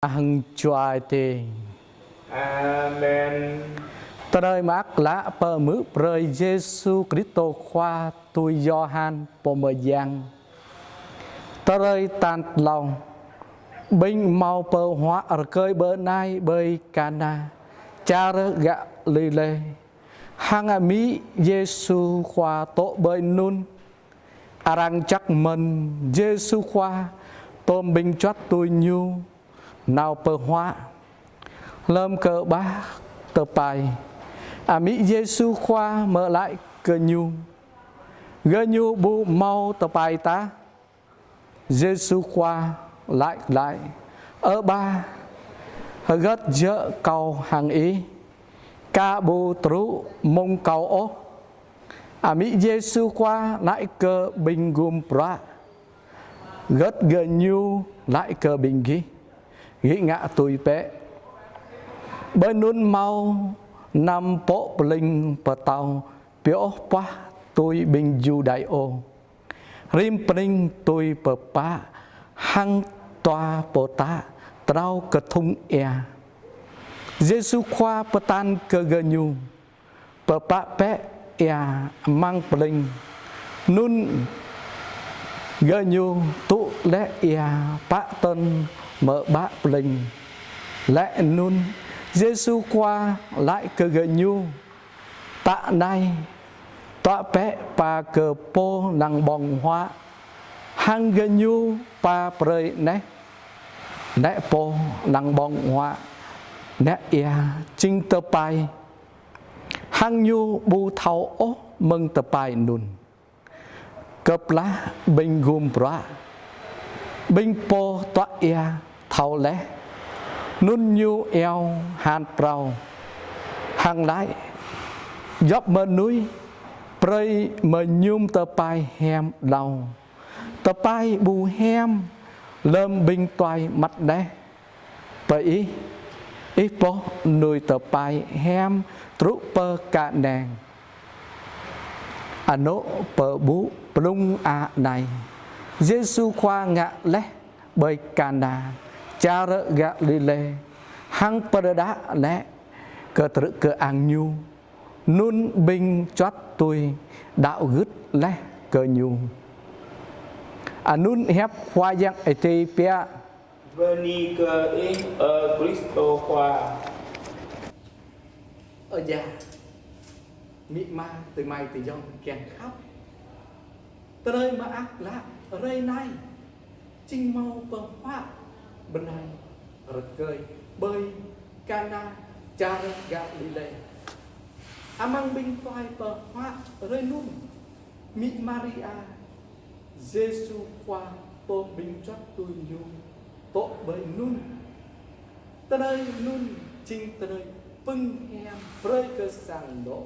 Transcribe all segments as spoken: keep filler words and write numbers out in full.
hăng Jua Adai. Amen. Tơlơi mơak klă pơhmư̆ brơi Yêsu Kristô Khua tui Yôhan pô mơyang. Tơlơi tal tlâo. Ƀing hmâo pơhuă rơkơi bơnai ƀơi Kana, čar Galilê. Hăng amĭ Yêsu Khua dŏ ƀơi anŭn. Arăng čăk mơ̆n Yêsu Khua, tôm ƀing juăt tui Ñu nao pơhuă. Lơm kơƀah tơpai, amĭ Yêsu Khua mơlaĭ kơ Ñu: Gơñu ƀu hmâo tơpai tah. Yêsu Khua laĭ glaĭ: Ơ Ama, hơgơt djơ̆ Kâo hăng ih, aka ƀu truh mông Kâo ôh. Amĭ Yêsu Khua laĭ kơ ƀing gum bruă: Hơgơt gơñu laĭ kơ ƀing gih, gih ngă tui bĕ. Ƀơi anŭn hmâo năm pŏk pơling pơtâo pioh puah tui ƀing Yuđaiô, rĭm pơling tui pơpă hăng dua pơtă trâo kơthŭng ia. Yêsu Khua pơtă kơ gơñu: Pơpă bĕ ia amăng pơling. Anŭn gơñu tŭ laih ia pă tơn mơbă pơling. Laih anŭn Yêsu Khua laĭ kơ gơñu: Tă anai, dŏ bĕ ba kơ pô lăng ƀơ̆ng huă. Hăng gơñu ba brơi neh, neh pô lăng ƀơ̆ng huă, neh ia jing tơpai. Hăng ñu ƀu thâo ôh mơ̆ng tơpai anŭn. Kơplah ƀing gum bruă, ƀing pô dŏ ia thâo laih, anŭn ñu iâu han phrâo hăng laĭ: Djŏp mơnuih brơi mơñum tơpai hiam hlâo, tơpai ƀu hiam lơm ƀing tuai măt laih. Pơ ih, ih boh mơnuih tơpai hiam truh pơ kơnang. Anŏ pơƀuh blung a anai, Yêsu Khua ngă laih ƀơi Kana, čar Galilê, hăng pơrơđah laih kơtrư̆ kơang Ñu. Anŭn ƀing juăt tui đaŏ gưt laih kơ Ñu. Anŭn hiăp Khua Yang Adai biă. Bơni kơ Ih, ơ Kristô Khua. Ơ yă, amĭ ama, adơi amai adơi ayŏng kiăng khăp. Tơlơi mơak klă hrơi anai jing hmâo pơhuă bơnai rơkơi ƀơi Kana, čar Galilê. Amăng ƀing tuai pơhuă hrơi anŭn, amĭ Maria, Yêsu Khua tôm ƀing juăt tui Ñu dŏ ƀơi anŭn. Tơlơi anŭn jing tơlơi pơhiam brơi kơ sang anŏ,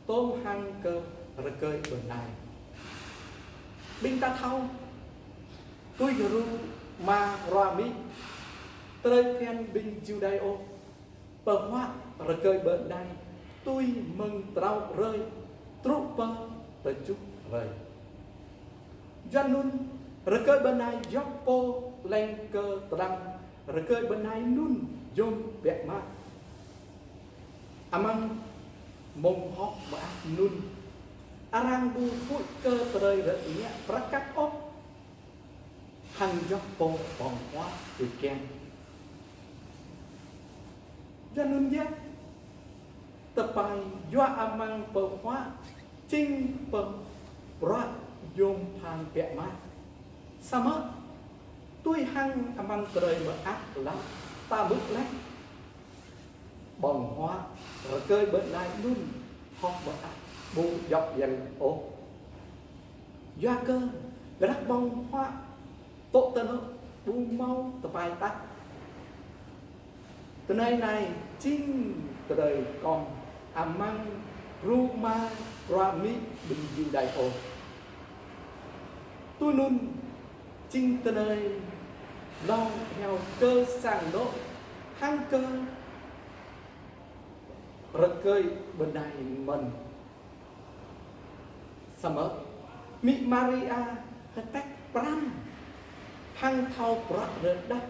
tôm hăng kơ rơkơi bơnai. Ƀing ta thâo, tui gơñu rơma rơma amĭ, tơlơi phiăn ƀing Yuđaiô pơhuă rơkơi bơnai tui mơ̆ng phrâo hrơi truh pơ tơjuh hrơi. Yua anŭn, rơkơi bơnai djŏp pô leng kơ tơdang rơkơi bơnai anŭn yôm biă mă. Amăng mông hơ̆k mơak anŭn, arăng ƀu huĭ kơ tơlơi rơngiă prăk kăk ôh. Hăng djŏp pô ƀơ̆ng huă tui kiăng. Yua anŭn yơh, tơpai yua amăng pơhuă jing pơbruă yôm pơpă biă mă. Samơ̆ tui hăng amăng tơlơi mơak klă ta hmư̆ laih, ƀơ̆ng huă rơkơi bơnai anŭn hơ̆k mơak ƀu djŏp yang ôh. Yua kơ ƀrăk ƀơ̆ng huă dŏ tơnŏ ƀu hmâo tơpai tah. Tơlơi anai jing tơlơi kŏng amăng rơma rơma amĭ ƀing Yuđaiô. Tui anŭn jing tơlơi lông hiao kơ sang anŏ hăng kơ rơkơi bơnai mơ̆n. Samơ̆ amĭ Maria hơtĕk pran hăng thâo prăk rơđah.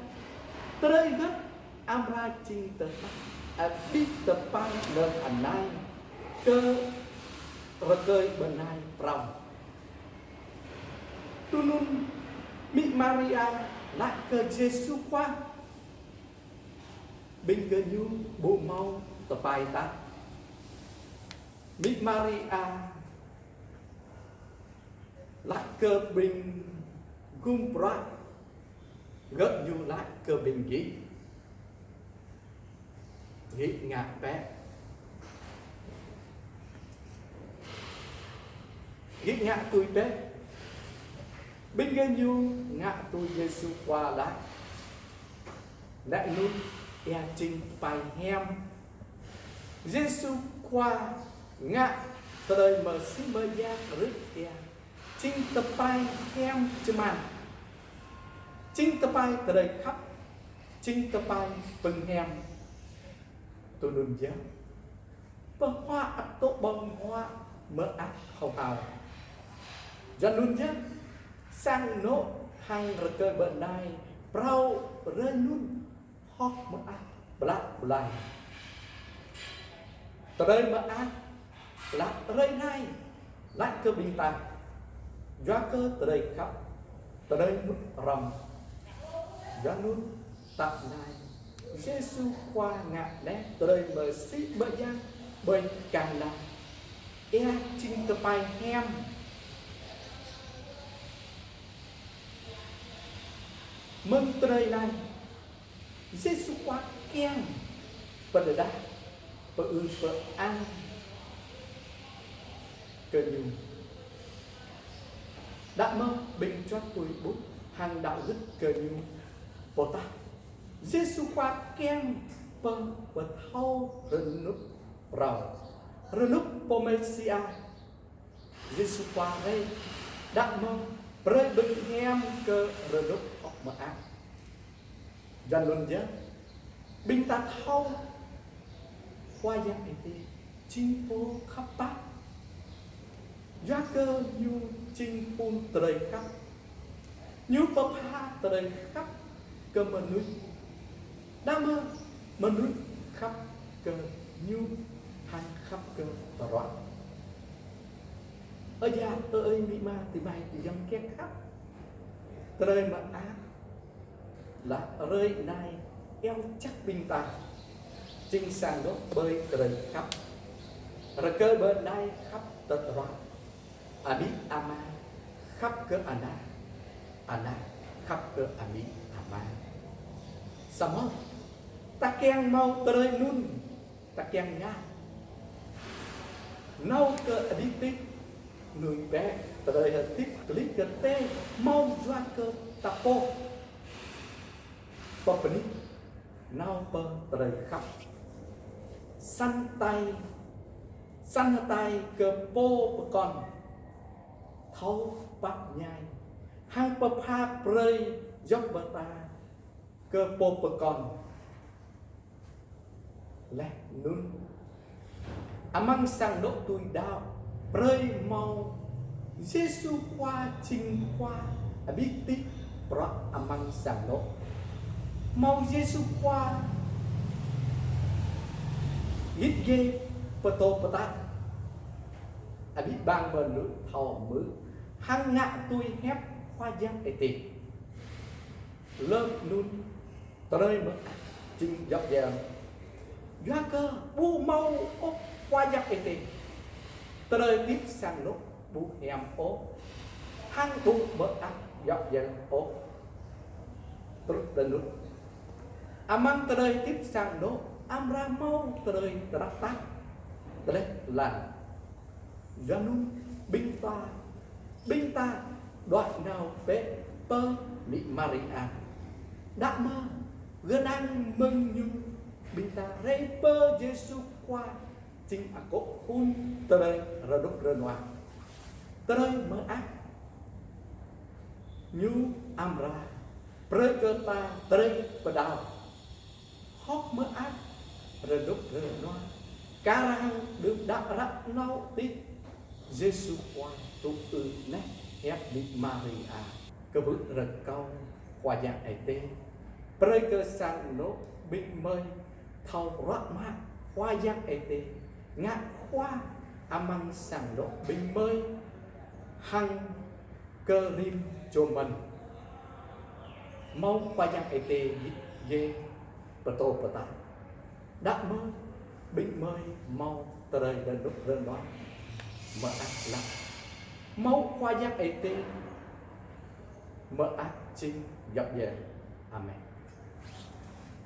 Tơlơi hơgĕt Amra jing tơdah abih tơpă lơm anai kơ rơkơi bơnai phrâo. Tui anŭn, mĭ Maria laĭ kơ Yêsu Khua: Ƀing gơñu ƀu hmâo tơpai tah. Mĭ Maria laĭ kơ ƀing gum bruă, gơñu laĭ kơ ƀing gih: Gih ngă bĕ. Gih ngă tui bĕ. Ƀing gơñu ngă tui Yêsu Khua laĭ. Laih anŭn ia jing tơpai hiam. Yêsu Khua ngă tơlơi mơsĭ mơyang rưh ia jing tơpai hiam čơman, jing tơpai tơlơi khăp, jing tơpai pơhiam. Tui anŭn yơh, pơhuă ăt tŭ ƀơ̆ng huă mơak hơ̆ hao. Yua anŭn yơh, sang anŏ hăng rơkơi bơnai phrâo hrơi anŭn hơ̆k mơak ƀlă ƀlai. Tơlơi mơak ƀlă hrơi anai laĭ kơ ƀing ta, yua kơ tơlơi khăp, tơlơi mŭt hrŏm. Yua anŭn, tăp anai Yêsu Khua ngă neh tơlơi mơsĭ mơyang ƀơi Kana, ia jing tơpai hiam. Mơ̆ng tơlơi anai, Yêsu Khua kiăng pơđơđah, pơư pơang kơ ñu. Đah mơ̆ ƀing čuăt tui ƀuh hăng đăo gưt kơ ñu pô tah. Yêsu Khua kiăng pơthâo rơnŭk phrâo, rơnŭk pô Mêsia. Yêsu Khua rai, đah mơ̆ brơi ƀing hiam kơ rơnŭk hơ̆k mơak. Yua anŭn yơh, ƀing ta thâo Khua Yang Ơi Adai jing pô khăp pap. Yua kơ ñu jing phŭn tơlơi khăp. Ñu pơpha tơlơi khăp kơ mơnuih. Đah mơ̆ mơnuih khăp kơ ñu hăng khăp kơ tơdruă. Ơ yă, ơ ơi, amĭ ama, adơi amai, adơi ayŏng kiăng khăp. Tơlơi mơak laih hrơi anai iâu jak ƀing ta jing sang anŏ ƀơi tơlơi khăp. Rơkơi bơnai khăp tơdruă. Amĭ ama khăp kơ ană, ană khăp kơ amĭ ama. Samơ̆ ta kiăng hmâo tơlơi anŭn, ta kiăng ngă. Nao kơ adih tih, lui bĕ tơlơi hơdip kơlih kơtê hmâo yua kơ ta pô. Pơpơnih nao pơ tơlơi khăp. Săn hơtai, săn hơtai kơ pô pơkŏn thâo pap mơñai, hăng pơpha brơi yŏk pơtă kơ pô pơkŏn. Laih anŭn, amăng sang anŏ tui đaŏ, brơi hmâo Yêsu Khua jing Khua abih tih bruă amăng sang anŏ. Hmâo Yêsu Khua git gai pơtô pơtă, abih bang mơnuih thâo hmư̆, hăng ngă tui hiăp Khua Yang Ơi Adai. Lơm anŭn, tơlơi mơak jing djŏp djel. Yua kơ ƀu hmâo ôh Khua Yang Ơi Adai, tơlơi hơdip sang anŏ ƀu hiam ôh, hăng ƀu mơak djŏp djel ôh. Truh tơnŭt, amăng tơlơi hơdip sang anŏ amra hmâo tơlơi tơnap tap, tơleh blan. Yua anŭn ƀing ta, ƀing ta đuaĭ nao bĕ pơ amĭ Maria. Đah mơ̆ gơnang mơ̆ng ñu, ƀing ta rai pơ Yêsu Khua jing akŏ phŭn tơlơi rơnŭk rơnua, tơlơi mơak. Ñu amra brơi kơ ta tơlơi pơđar. Hơ̆k mơak, rơnŭk rơnua, kar hăng đưm đă ră nao tih, Yêsu Khua tŭ ư neh hiăp amĭ Maria, kơwưh rơkâo Khua Yang Ơi Adai brơi kơ sang anŏ Ƀing gơmơi thâo ruah mă Khua Yang Ơi Adai ngă khua amăng sang anŏ ƀing gơmơi hăng kơ rĭm čô mơ̆n. Hmâo Khua Yang Ơi Adai djai pơtô pơtă. Đah mơ̆ ƀing gơmơi hmâo tơlơi rơnŭk rơnua mơak lăng. Hmâo Khua Yang Ơi Adai mơak jing djŏp djai. Amen.